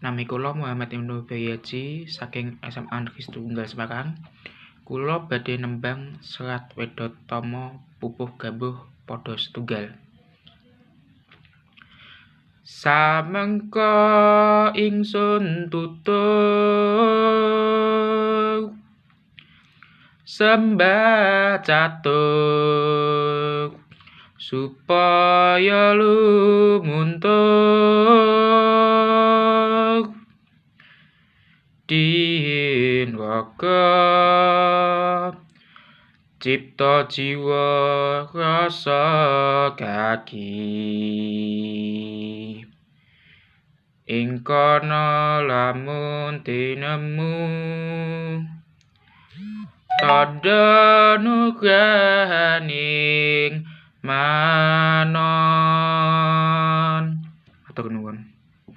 Nami kula Muhammad Ibnu Bayaji saking SMA Negeri Setunggal Semarang. Kula badhe nembang serat Wedhatama Pupuh Gambuh Pada Setunggal. Samengko ingsun tutur sembah catur supaya lumuntur din raga cipta jiwa rasa kaki ing kana lamun tinemu tandha nugrahaning manon. Matur nuwun.